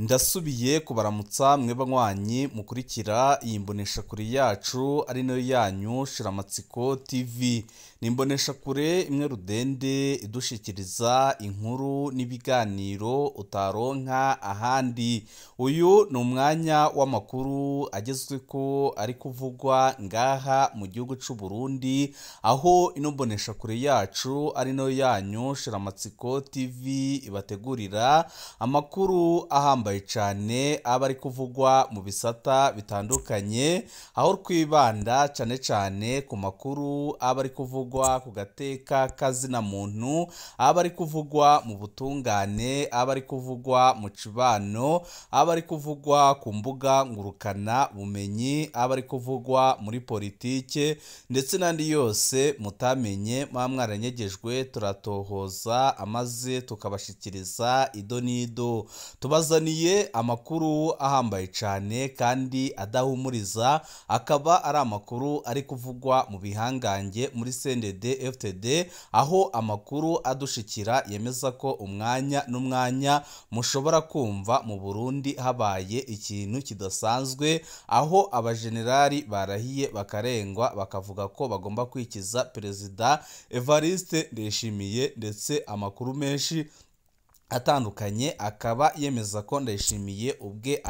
Ndasubiye kubaramutsa mwe banywanyi mukurikira iyi mboneshakure yacu ari nayo yanyu Shiramatsiko TV. Ni imboneshakure imwe rudende idushikiriza inkuru n'ibiganiro utaronka ahandi. Uyu ni umwanya w'amakuru agezweko ari kuvugwa ngaha mu gihugu c'u Burundi, aho ino mboneshakure yacu ari nayo yanyu Shiramatsiko TV ibategurira amakuru ahambaye cyane aba ari kuvugwa mu bisata bitandukanye, aho twibanda cyane cyane ku makuru aba ari kuvugwa ku gateka kazina muntu, aba ari kuvugwa mu butungane, aba ari kuvugwa mu cibano, aba ari kuvugwa ku mbuga ngurukana bumenyi, aba ari kuvugwa muri politike ndetse n'andi yose mutamenye muba mwaranyegejwe, turatohoza amaze tukabashikiriza ido n'ido. Tubazaniye amakuru ahambaye cyane kandi adahumuriza, akaba ari amakuru ari kuvugwa mu bihangange muri CNDD FDD, aho amakuru adushikira yemeza ko umwanya n'umwanya mushobora kumva mu Burundi habaye ikintu kidasanzwe, aho abajenerali barahiye bakarengwa bakavuga ko bagomba kwikiza Perezida Evariste Ndayishimiye, ndetse amakuru menshi atandukanye akaba yemeza ko Ndayishimiye ubwe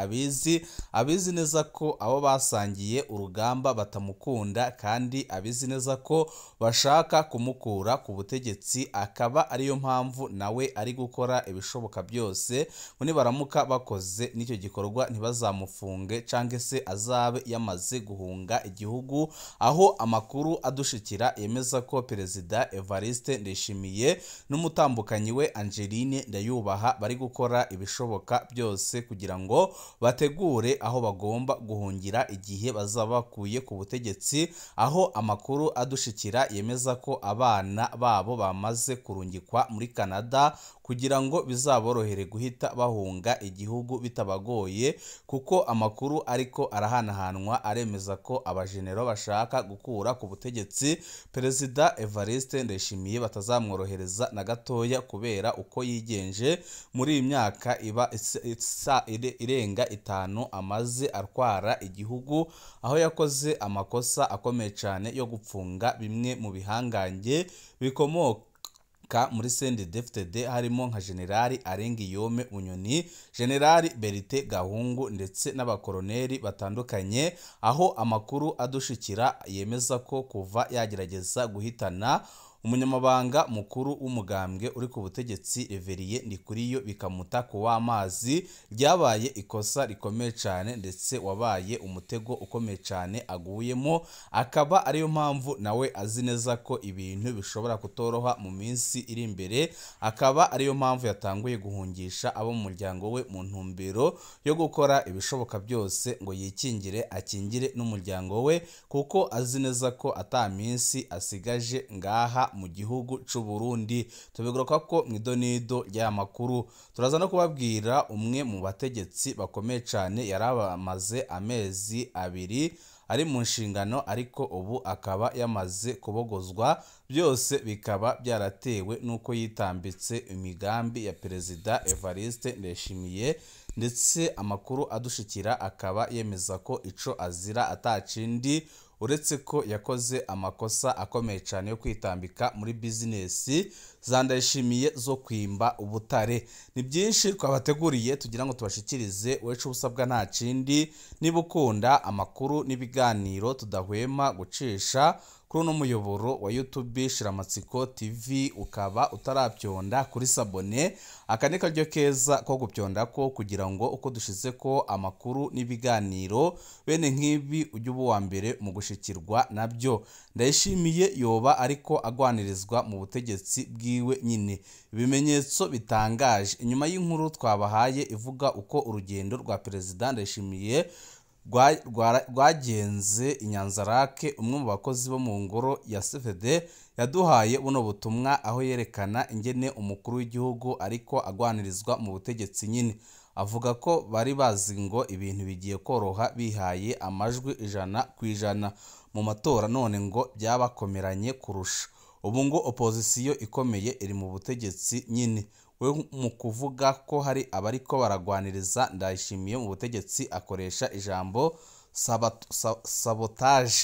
abizi neza ko abo basangiye urugamba batamukunda, kandi abizi neza ko bashaka kumukura ku butegetsi, akaba ariyo mpamvu nawe ari gukora ibishoboka byose ngo nibaramuka bakoze n'icyo gikorwa ntibazamufunge cyangwa se azabe yamaze guhunga igihugu. Aho amakuru adushikira yemeza ko Perezida Evariste Ndayishimiye n'umutambukanyi we Angeline Ndayubaha bari gukora ibishoboka byose kugira ngo bategure aho bagomba guhungira igihe bazaba bakuye ku butegetsi, aho amakuru adushikira yemeza ko abana babo bamaze kurungikwa muri Canada kugira ngo bizaborohere guhita bahunga igihugu bitabagoye, kuko amakuru ariko arahanahanwa aremeza ko abajenero bashaka gukura ku butegetsi Perezida Evariste Ndayishimiye batazamworohereza na gatoya kubera uko yigenje muri iyi myaka iba irenga 5 amaze atwara igihugu, aho yakoze amakosa akomeye cyane yo gupfunga bimwe mu bihangange bikomoka muri CNDD FDD, harimo nka Generali Arengiyome Bunyoni, Generali Berite Gahungu ndetse n'abakoroneri batandukanye, aho amakuru adushikira yemeza ko kuva yagerageza guhitana umunyamabanga mukuru w'umugambwe uri ku butegetsi Reveriye Ndikuriyo bikamuta ku w'amazi, ryabaye ikosa rikomeye cyane ndetse wabaye umutego ukomeye cyane aguyemo, akaba ariyo mpamvu nawe azi neza ko ibintu bishobora kutoroha mu minsi iri imbere, akaba ariyo mpamvu yatanguye guhungisha abo mu muryango we mu ntumbero yo gukora ibishoboka byose ngo yikingire akingire n'umuryango we, kuko azi neza ko ata minsi asigaje ngaha mu gihugu c'u Burundi. Tubigaruka ko mu idonido ry'aya makuru turaza no kubabwira umwe mu bategetsi bakomeye cyane yarabamaze amezi 2 ari mu nshingano, ariko ubu akaba yamaze kubogozwa, byose bikaba byaratewe n'uko yitambitse imigambi ya Perezida Evariste Ndayishimiye, ndetse amakuru adushikira akaba yemeza ko ico azira atacindi uretse ko yakoze amakosa akomeye cyane yo kwitambika muri bizinesi za Ndayishimiye zo kwimba ubutare. Ni byinshi twabateguriye tugira ngo tubashikirize, wecu ubusabwa nta kindi, niba ukunda amakuru n'ibiganiro tudahwema gucisha kuri uno muyoboro wa YouTube Shiramatsiko TV, ukaba utarabyonda kuri sabone, aka ni karyo keza ko gupyonda ko kugira ngo uko dushize ko amakuru n'ibiganiro bene nk'ibi ujye uba uwa mbere mu gushikirwa nabyo. Ndayishimiye yoba ariko agwanirizwa mu butegetsi bwiwe nyine. Ibimenyetso bitangaje inyuma y'inkuru twabahaye ivuga uko urugendo rwa Perezida Ndayishimiye rwagenze i Nyanzarake, umwe mu bakozi bo mu ngoro ya CFD yaduhaye buno butumwa, aho yerekana ingene umukuru w'igihugu ariko agwanirizwa mu butegetsi nyine. Avuga ko bari bazi ngo ibintu bigiye koroha bihaye amajwi 100% mu matora, none ngo byabakomeranye kurusha. Ubu ngo opozisiyo ikomeye iri mu butegetsi nyine. We mu kuvuga ko hari abariko baragwaniriza Ndayishimiye mu butegetsi akoresha ijambo sabotage.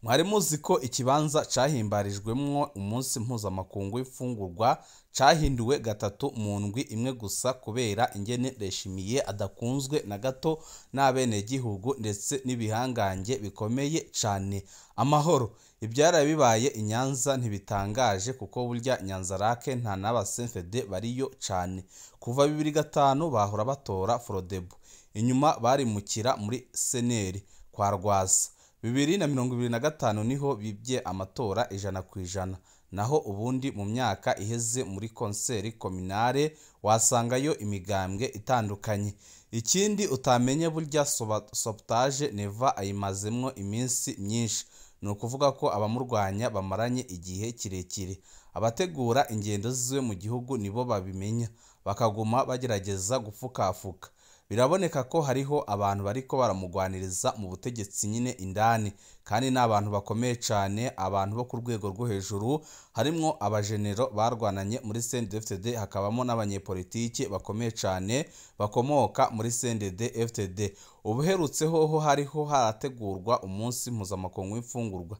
Mwari muzi ko ikibanza cahimbarijwemwo umunsi mpuzamakungu w'imfungurwa cahinduwe gatatu mu ndwi imwe gusa kubera ingene Ndayishimiye adakunzwe na gato n'abenegihugu ndetse n'ibihangange bikomeye cane. Amahoro ibyaraye bibaye i Nyanza ntibitangaje kuko burya Nyanza-Lac nta n'aba CNDD bariyo cane. Kuva 2005 bahora batora Frodebu, inyuma barimukira muri Seneri kwa Rwasa. 2025 niho bibye amatora 100%. Naho ubundi mu myaka iheze muri konseri kominare wasangayo imigambwe itandukanye. Ikindi utamenye burya sabotage Neva ayimazemwo iminsi myinshi, ni ukuvuga ko abamurwanya bamaranye igihe kirekire. Abategura ingendo ziwe mu gihugu nibo babimenya, bakaguma bagerageza gufukafuka. Biraboneka ko hariho abantu bariko baramugwaniriza mu butegetsi nyine indani, kandi ni abantu bakomeye cane, abantu bo ku rwego rwo hejuru, harimwo abajenero barwananye muri CNDD-FDD, hakabamo n'abanyepolitiki bakomeye cane bakomoka muri CNDD-FDD. Ubuherutse hoho hariho harategurwa umunsi mpuzamakungu w'imfungurwa.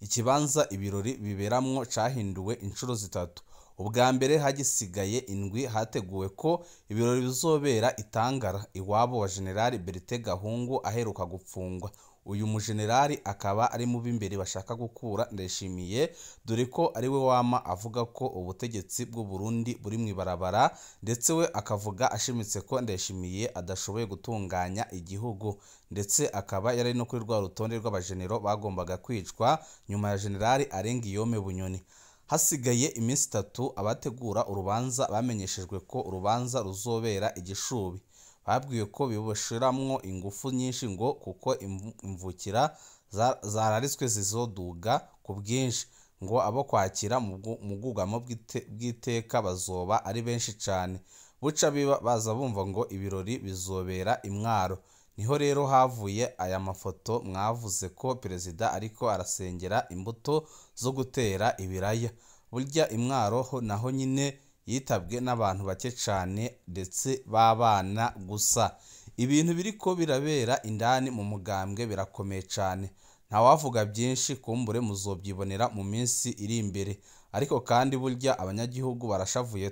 Ikibanza ibirori biberamwo cahinduwe inshuro zitatu. Ubwa mbere hagisigaye indwi hateguwe ko ibirori bizobera itangara iwabo wa General Bertin Gahungu aheruka gupfungwa. Uyu mujenerali akaba ari mu b'imbere bashaka gukura Ndayishimiye, dore ko ari we wama avuga ko ubutegetsi bw'u Burundi buri mu ibarabara, ndetse we akavuga ashimitse ko Ndayishimiye adashoboye gutunganya igihugu, ndetse akaba yari no kuri rwa rutonde rw'abajenero bagombaga kwicwa nyuma ya General Arengiyome Bunyoni. Hasigaye iminsi itatu abategura urubanza bamenyeshejwe ko urubanza ruzobera igishubi. Babwiwe ko bibashiramwo ingufu nyinshi ngo kuko imvukira zararitswe zizoduga ku bwinshi, ngo abo kwakira mu bwugamo bw'iteka bazoba ari benshi cane. Buca baza bumva ngo ibirori bizobera imwaro. Niho rero havuye aya mafoto mwavuze ko perezida ariko arasengera imbuto zo gutera ibiraya. Burya imwaro naho nyine yitabwe n'abantu bake cane ndetse b'abana gusa. Ibintu biriko birabera indani mu mugambwe birakomeye cane. Ntawavuga byinshi kumbure muzobyibonera mu minsi iri imbere. Ariko kandi burya abanyagihugu barashavuye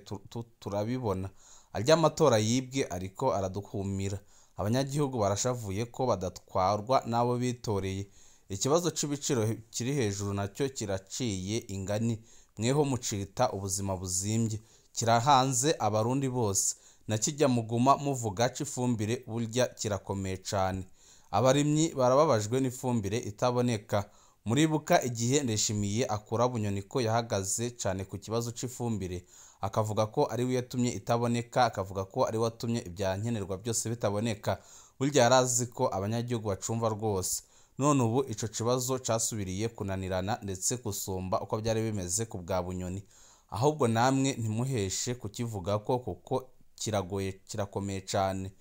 turabibona. Arya amatora yibwe ariko aradukumira. Abanyagihugu barashavuye ko badatwarwa n'abo bitoreye. Ikibazo c'ibiciro kiri hejuru nacyo kiraciye ingani. Mweho mucita ubuzima buzimbye, kirahanze abarundi bose. Nakijya muguma muvuga c'ifumbire burya kirakomeye cane. Abarimyi barababajwe n'ifumbire itaboneka. Muribuka igihe Ndayishimiye akura Bunyoni ko yahagaze cane ku kibazo c'ifumbire, akavuga ko ari we yatumye itaboneka, akavuga ko ari we watumye ibyankenerwa byose bitaboneka. Burya yarazi ko abanyagihugu bacumva rwose. None ubu ico kibazo casubiriye kunanirana ndetse gusumba uko byari bimeze ku bwa Bunyoni. Ahubwo namwe ntimuheshe kukivuga ko kuko kiragoye, kirakomeye cane.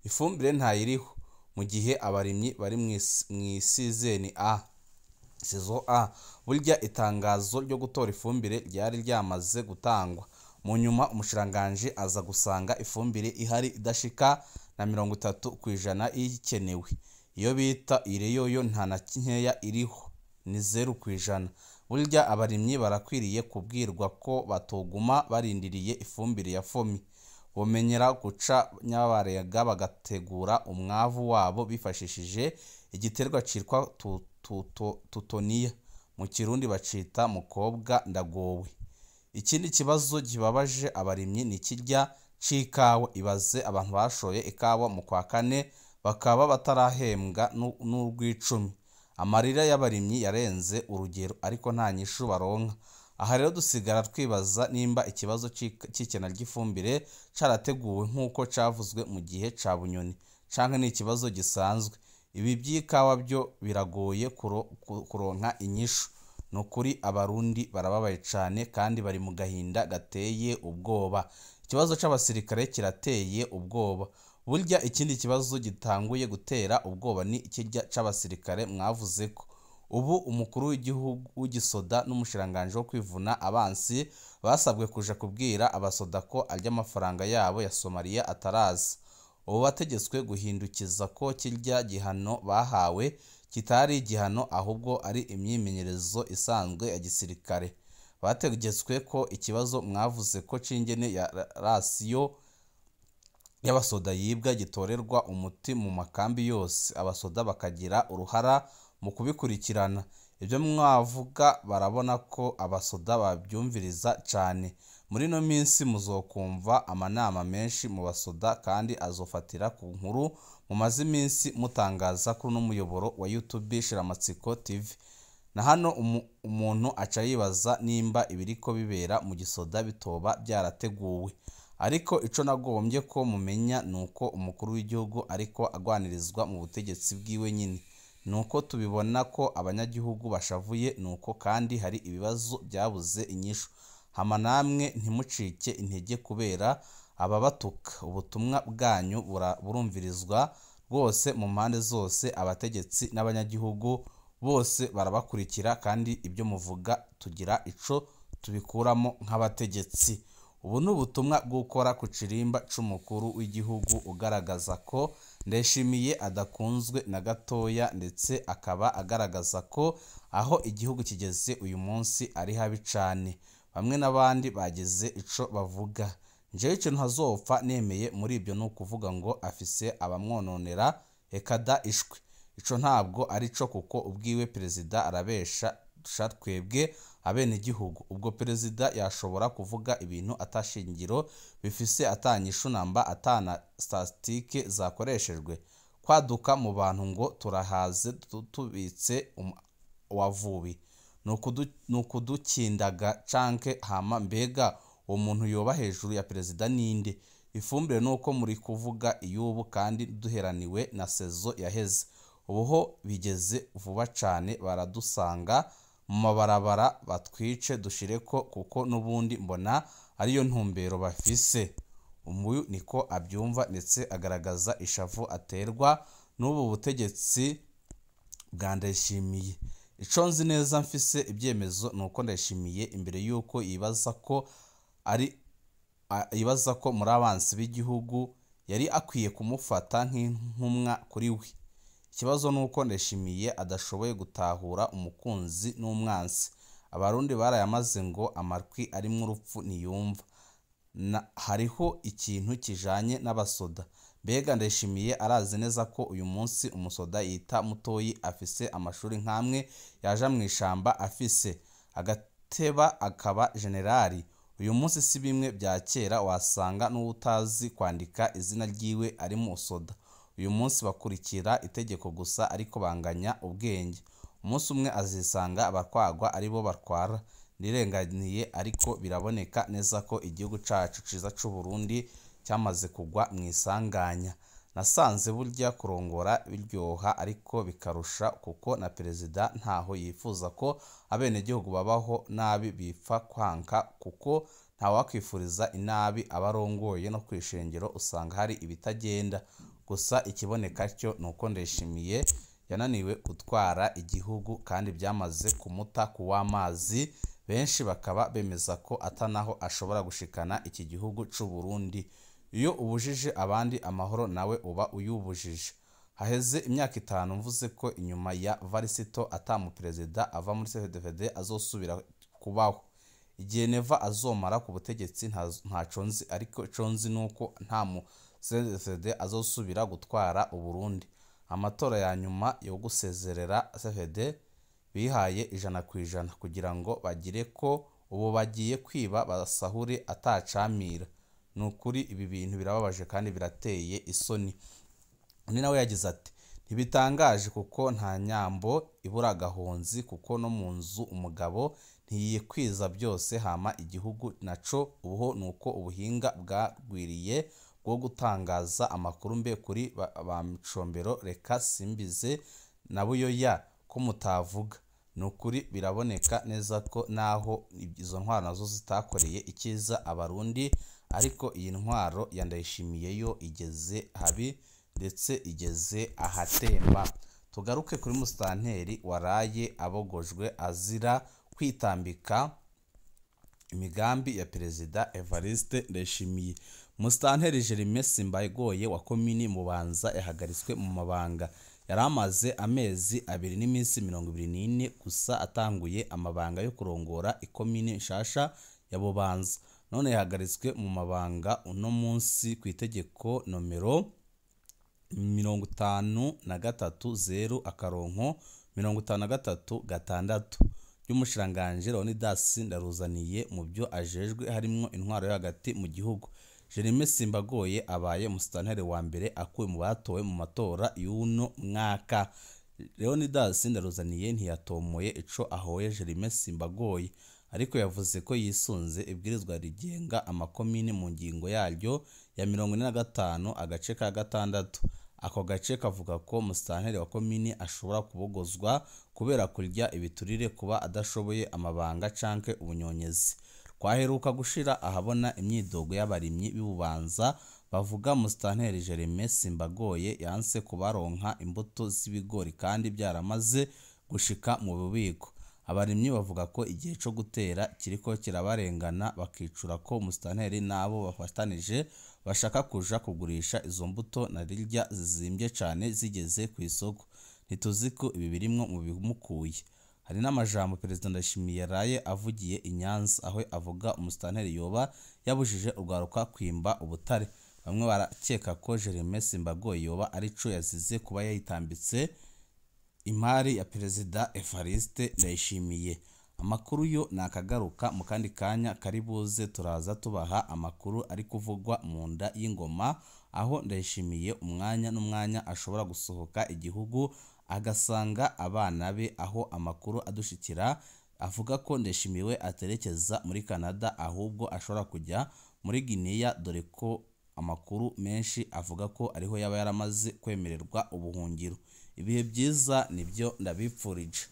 Ifumbire ntayiriho mu gihe abarimyi bari mw'isizeni A, saison A. Burya itangazo ryo gutora ifumbire ryari ryamaze gutangwa. Mu nyuma umushikiranganji aza gusanga ifumbire ihari idashika na 30% ikenewe. Iyo bita ireyoyo nta na nkeya iriho, ni 0%. Burya abarimyi barakwiriye kubwirwa ko batoguma barindiriye ifumbire ya fomi. Bomenyera guca nyabarega bagategura umwavu wabo bifashishije igiterwa citwa tutoniya, mu Kirundi bacita mukobwa ndagowe. Ikindi kibazo kibabaje abarimyi ni kirya c'ikawa. Ibaze abantu bashoye ikawa mu kwa kane bakaba batarahembwa n'urw'icumi. Amarira y'abarimyi yarenze urugero, ariko nta nyishu baronka. Aha rero dusigara twibaza nimba ikibazo c'ikena ry'ifumbire carateguwe nk'uko cavuzwe mu gihe ca Bunyoni, canke ni ikibazo gisanzwe. Ibi by'ikawa byo biragoye kuronka inyishu. Nukuri abarundi barababaye cane kandi bari mu gahinda gateye ubwoba. Ikibazo c'abasirikare kirateye ubwoba. Burya ikindi kibazo gitanguye gutera ubwoba ni ikirya c'abasirikare mwavuze ko Ubu umukuru w'igihugu w'igisoda n'umushiranganje wo kwivuna abansi basabwe kuja kubwira abasoda ko arya amafaranga yabo ya Somalia ataraza. Ubu bategetswe guhindukiza ko kirya gihano bahawe kitari igihano ahubwo ari imyimenyerezo isanzwe ya gisirikare. Bategetswe ko ikibazo mwavuze ko cingene ya rasiyo y'abasoda yibwa gitorerwa umuti mu makambi yose, abasoda bakagira uruhara mu kubikurikirana. Ibyo mwavuga barabona ko abasoda babyumviriza cane. Muri ino minsi muzokumva amanama menshi mu basoda kandi azofatira ku nkuru mumaze iminsi mutangaza kuri uno muyoboro wa YouTube Shiramatsiko TV. Na hano umuntu aca yibaza nimba ibiriko bibera mu gisoda bitoba byarateguwe. Ariko ico nagombye ko mumenya nuko umukuru w'igihugu ariko agwanirizwa mu butegetsi bwiwe nyine. Nuko tubibona ko abanyagihugu bashavuye, nuko kandi hari ibibazo byabuze inyishu. Hama namwe ntimucike intege kubera ababatuka. Ubutumwa bwanyu burumvirizwa rwose mu mpande zose, abategetsi n'abanyagihugu bose barabakurikira kandi ibyo muvuga tugira ico tubikuramo nk'abategetsi. Ubu ni ubutumwa bw'ukora ku kirimba c'umukuru w'igihugu ugaragaza ko Ndayishimiye adakunzwe na gatoya, ndetse akaba agaragaza ko aho igihugu kigeze uyu munsi ari habi cane. Bamwe n'abandi bagize ico bavuga. Njewe ico ntazopfa nemeye muri ibyo ni ukuvuga ngo afise abamwononera eka da ishwi. Ico ntabwo ari co kuko ubwiwe perezida arabesha twebwe abenegihugu. Ubwo perezida yashobora kuvuga ibintu atashingiro bifise, atanyishu namba, atana statistike zakoreshejwe. Kwaduka mu bantu ngo turahaze tubitse wavubi nukudukindaga canke hama mbega uwo muntu yoba hejuru ya perezida ninde? Ifumbire nuko muri kuvuga iyubu kandi duheraniwe na sezo yaheze. Ubuho bigeze vuba cane baradusanga mu mabarabara batwice dushireko kuko nubundi mbona ariyo ntumbero bafise. Umuyu niko abyumva ndetse agaragaza ishavu aterwa n'ubu butegetsi bwa Ndayishimiye. Ico nzi neza mfise ibyemezo nuko Ndayishimiye imbere yuko yibaza ko ari yibaza ko muri abansi b'igihugu yari akwiye kumufata nk'intumwa kuri we. Ikibazo nuko Ndayishimiye adashoboye gutahura umukunzi n'umwansi. Abarundi barayamaze ngo amatwi arimwo urupfu ntiyumva. Hariho ikintu kijanye n'abasoda. Mbega Ndayishimiye arazi neza ko uyu munsi umusoda yita mutoyi afise amashuri nkamwe yaja mw'ishamba afise agateba akaba generali. Uyu munsi si bimwe bya kera wasanga n'utazi kwandika izina ryiwe ari musoda. Uyu munsi bakurikira itegeko gusa ariko banganya ubwenge. Umunsi umwe azisanga abakwagwa aribo batwara. Nirenganiye ariko biraboneka neza ko igihugu cacu ciza c'u Burundi cyamaze kugwa mu isanganya. Nasanze burya kurongora biryoha ariko bikarusha kuko na perezida ntaho yifuza ko abenegihugu babaho nabi bipfa kwanka kuko ntawakwifuriza inabi abarongoye no kwishengero usanga hari ibitagenda. Gusa ikiboneka cyo nuko Ndayishimiye yananiwe gutwara igihugu kandi byamaze kumuta kuw'amazi. Benshi bakaba bemeza ko atanaho ashobora gushikana iki gihugu c'u Burundi. Iyo ubujije abandi amahoro nawe uba uyubujije. Haheze imyaka 5 mvuze ko inyuma ya Varisito atamu perezida ava muri CNDD-FDD azosubira kubaho. Igihe Neva azomara ku butegetsi ntaco nzi, ariko ico nzi nuko nta mu CNDD-FDD azosubira gutwara Uburundi. Amatora ya nyuma yo gusezerera CNDD bihaye 100% kugira ngo bagire ko ubu bagiye kwiba basahure atacamira. Nukuri ibi bintu birababaje kandi birateye isoni. Undi nawe yagize ati ntibitangaje kuko nta nyambo ibura agahonzi kuko no mu nzu umugabo ntiyikwiza byose hama igihugu naco ubuho nuko ubuhinga bwagwiriye bwo gutangaza amakuru mbe kuri ba micombero reka simbize na buyoya ko mutavuga. Nukuri biraboneka neza ko naho izo ntwaro nazo zitakoreye ikiza abarundi, ariko iyi ntwaro ya Ndayishimiye yo igeze habi ndetse igeze ahatemba. Tugaruke kuri musitanteri waraye abogojwe azira kwitambika imigambi ya Perezida Evariste Ndayishimiye. Musitanteri Jeremie Simbagoye wa komini Mubanza yahagaritswe mu mabanga. Yari amaze amezi 2 n'iminsi 24 gusa atanguye amabanga yo kurongora ikomini nshasha ya Bubanza. None yahagaritswe mu mabanga uno munsi ku itegeko nomero 53 0 akaronko 53 6 ry'umushikiranganji Leonidas Ndaruzaniye mu byo ajejwe harimwo intwaro yo hagati mu gihugu. Jeremie Simbagoye abaye umusitanteri wa mbere akuwe mu batowe mu matora y'uno mwaka. Leonidas Ndaruzaniye ntiyatomoye ico ahoye Jeremie Simbagoye, ariko yavuze ko yisunze ibwirizwa rigenga amakomini mu ngingo yaryo ya 45 agace ka 6. Ako gace kavuga ko musitanteri wa komini ashobora kubogozwa kubera kurya ibiturire, kuba adashoboye amabanga canke ubunyonyezi. Twaheruka gushira ahabona imyidogo y'abarimyi b'Ibubanza bavuga musitanteri Jeremie Simbagoye yanse kubaronka imbuto z'ibigori kandi byaramaze gushika mu bubiko. Abarimyi bavuga ko igihe co gutera kiriko kirabarengana, bakicura ko musitanteri nabo bafatanije bashaka kuja kugurisha izo mbuto na rirya zizimbye cane zigeze ku isoko. Ntituzi ko ibi birimwo mu bimukuye. Hari n'amajambo Perezida Ndayishimiye yaraye avugiye i Nyanza, aho avuga umusitanteri yoba yabujije urwaruka kwimba ubutare. Bamwe barakeka ko Jeremie Simbagoye yoba arico yazize kuba yayitambitse imari ya Perezida Evariste Ndayishimiye. Amakuru yo nakagaruka mu kandi kanya kari buze, turaza tubaha amakuru ari kuvugwa mu nda y'ingoma, aho Ndayishimiye umwanya n'umwanya ashobora gusohoka igihugu agasanga abana be, aho amakuru adushikira avuga ko Ndayishimiye aterekeza muri Canada, ahubwo ashobora kujya muri Guinea, dore ko amakuru menshi avuga ko ariho yaba yaramaze kwemererwa ubuhungiro. Ibihe byiza nibyo ndabipfurije.